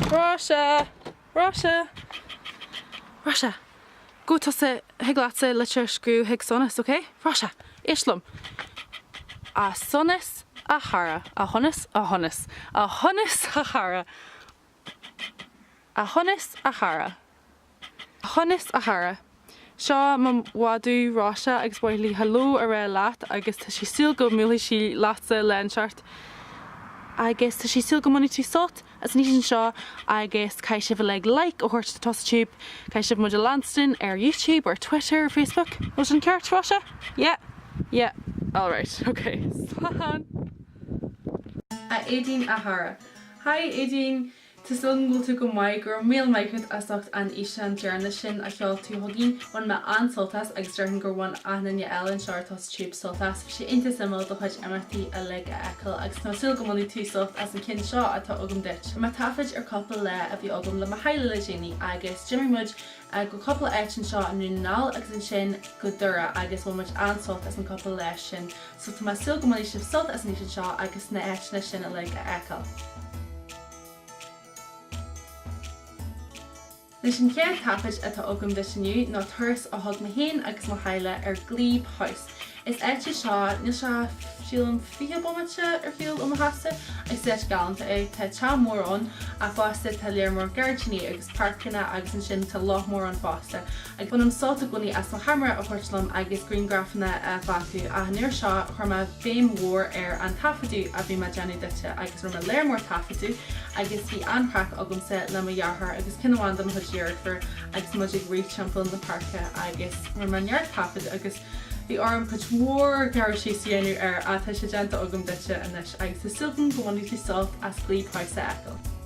Róise! Róise! Róise! Gabhfaidh tusa, thig leatsa litir a scríobh chuig Sonas, ok? Róise! Éist liom! A Sonas, a chara. A Shonas, a Shonas. A Shonas, a chara. A Shonas, a chara. A Shonas, a chara. Seo mo mhadadh Róise agus ba mhaith léi hello a rá leat agus tá sí ag súil go mbuailfidh sí leatsa lá inteacht agus tá sí ag súil go mbainfidh tú sult as an fhíseán seo agus caithfidh sibh uilig like a thabhairt do Tusa Tube, caithfidh sibh muid a leanstan ar YouTube, ar Twitter, ar Facebook. Bhfuil sin ceart, Róise? Yeah? Yeah. Alright. Ok. Slán! A Aedín, a chara. Hi Aedín! Tá súil agam go bhfuil tú go maith, go raibh míle maith agat as ucht an fhíseán deireanach sin a sheol tú chugainn. Bhain mé an-sult as agus déarfainn gur bhain achan duine eile anseo ar Tusa Tube sult as. Bhí sé iontach suimiúil do chuid imeachtaí uilig a fheiceáil agus tá mé ag súil go mbainfidh tú sult as an ceann seo atá agam duit. Rinne mé taifead ar cúpla lá a bhí agam le mo theaghlach le déanaí agus d'imigh muid go cúpla áit anseo i nDún na nGall agus ansin go Doire agus bhain muid an-sult as an cúpla lá sin so tá mé ag súil go mbainfidh sibh sult as an fhíseán seo agus na háiteanna sin uilig a fheiceáil. Anois an chéad taifead atá agam duit inniu ná turas a thug mé féin agus mo theaghlach ar Glebe House. Is áit é seo, níl sé ach sílim 20 bomaite ar shiúl ó mo theachsa agus is áit galánta é. Tá teach mór ann ach fosta tá léar mór gairdíní agus páirceanna agus ansin tá loch mór ann fosta. Agus bainim sult i gcónaí as mo cheamara a thabhairt liom agus grianghrafanna a ghlacadh ach an uair seo chuir mé béim mhór ar an taifeadadh a bhí mé ag déanamh duitse agus rinne mé léar mór taifeadadh agus bhí an-chraic agamsa le mo dheartháir agus ceann amháin de mo chuid dheirfiúr agus muid ag rith timpeall na páirce agus rinne mé neart taifead agus bhí orm cuid mhór gearradh síos a dhéanamh air ach tá sé déanta agam duitse anois agus tá súil agam go mbainfidh tú sult as Glebe House a fheiceáil.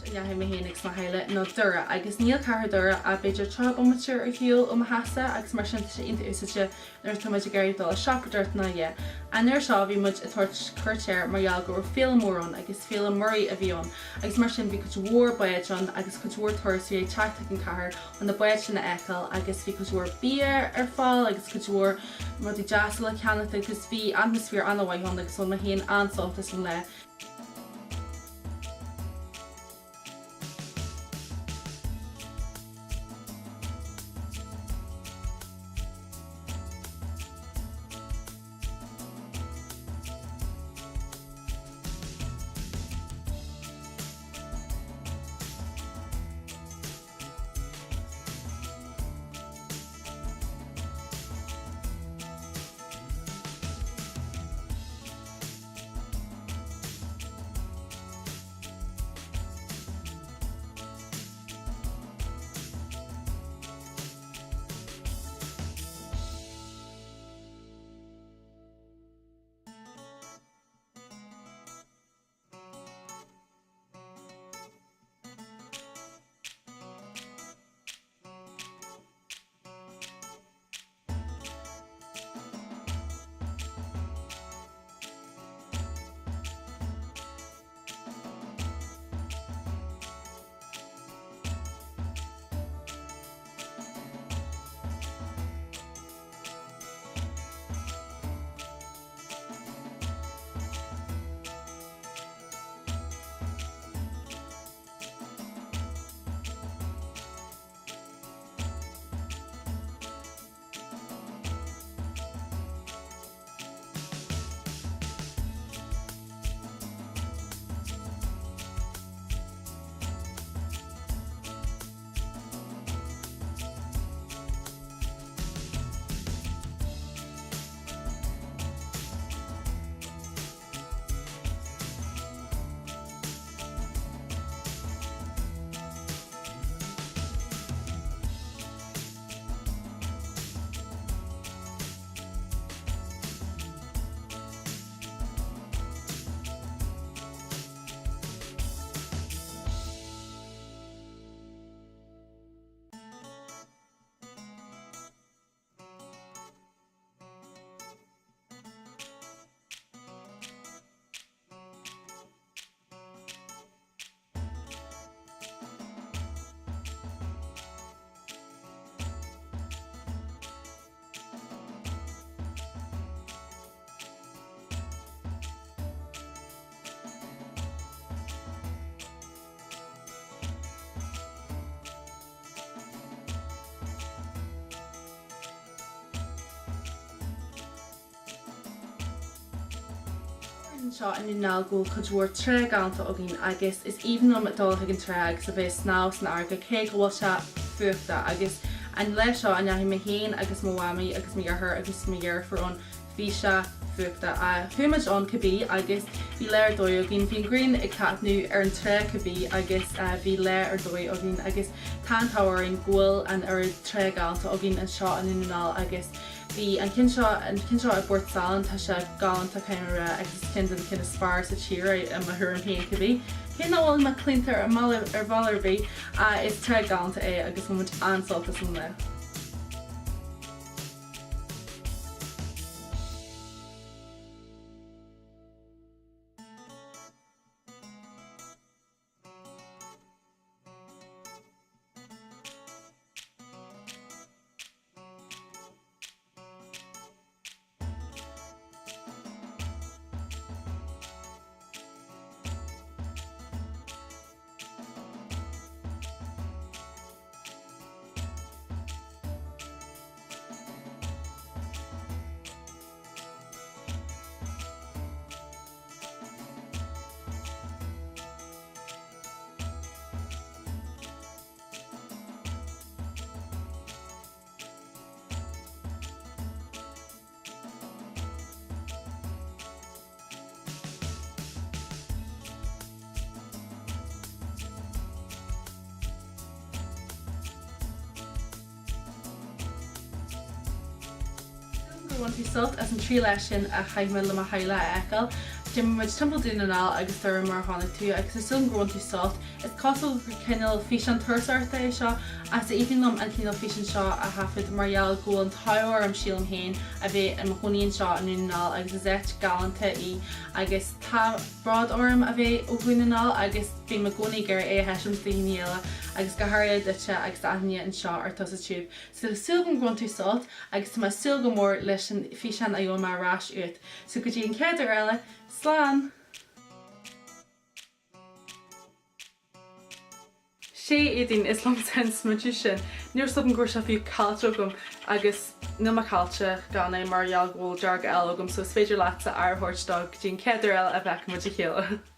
Áit a ndeachaigh mé féin agus mo theaghlach ná Doire agus níl cathair Dhoire ach b'fhéidir 30 bomaite ar shiúl ó mo theachsa agus mar sin tá sé iontach úsáideach nuair atá muid ag iarraidh dul ag siopadóireacht nó a dhath. An uair seo bhí muid ag tabhairt cuairt air mar gheall go raibh féile mór ann agus féile muirí a bhí ann agus mar sin bhí cuid mhór báid ann agus cuid mhór turasóirí ag teacht chuig an cathair chun na báid sin a fheiceáil agus bhí cuid mhór bia ar fáil agus cuid mhór rudaí deasa le ceannacht agus bhí atmaisféar an-mhaith ann agus bhain mé féin an-sult as an lá. anseo i nDún na nGall go bhfuil cuid mhór trá galánta againn agus is aoibhinn liom dul chuig an trá agus a bheith ag snámh san fharraige cé go bhfuil sé fuachta agus an lá seo a ndeachaigh mé féin agus mo mhamaí agus mo dheartháir agus mo dheirfiúr ann bhí sé fuachta. Chuaigh muid ann cibé agus bhí lá ar dóigh againn. Bhí an ghrian ag taitneamh ar an trá cibé agus bhí lá ar dóigh againn agus tá an t-ádh orainn go bhfuil an oiread trá galánta againn anseo i nDún na nGall agus bhí an ceann seo, an ceann seo i bPort Salainn, tá sé galánta caithfidh mé a rá agus is ceann de na cinn is fearr sa tír é i mo thuairim féin cibé. Cé nach bhfuil mé claonta ar bhealach ar bith, is trá galánta é agus bhain muid an-sult as an lá. Sílim gur bhain tú sult as an 3 lá sin a chaith mé le mo theaghlach a fheiceáil. D'imigh muid timpeall Dún na nGall agus Doire mar a chonaic tú agus tá súil agam gur bhain tú sult. Is cosúil gur cineál físeán turasóireachta é seo ach is aoibhinn liom an cineál físeán seo a thaifead mar gheall go bhfuil an t-ádh orm sílim féin a bheith i mo chónaí anseo i nDún na nGall agus is áit galánta í agus tá bród orm a bheith ó Dhún na nGall agus bím i gcónaí ag iarraidh é a thaispeáint do dhaoine eile agus go háirithe duitse agus d'aon duine anseo ar Tusa Tube. So tá súil agam gur bhain tú sult agus tá mé ag súil go mór leis an físeán a gheobhaidh mé ar ais uait. So go dtí an chéad uair eile, slán! 'Sé Éadaoin, is liomsa an smideadh sin. Ní raibh 's agam go raibh sé fiú caillte agam agus níl mé caillte gan é mar gheall go bhfuil dearg eile agam so is féidir leatsa aire a thabhairt dó go dtí an chéad uair eile a bhfeicfidh muid a chéile.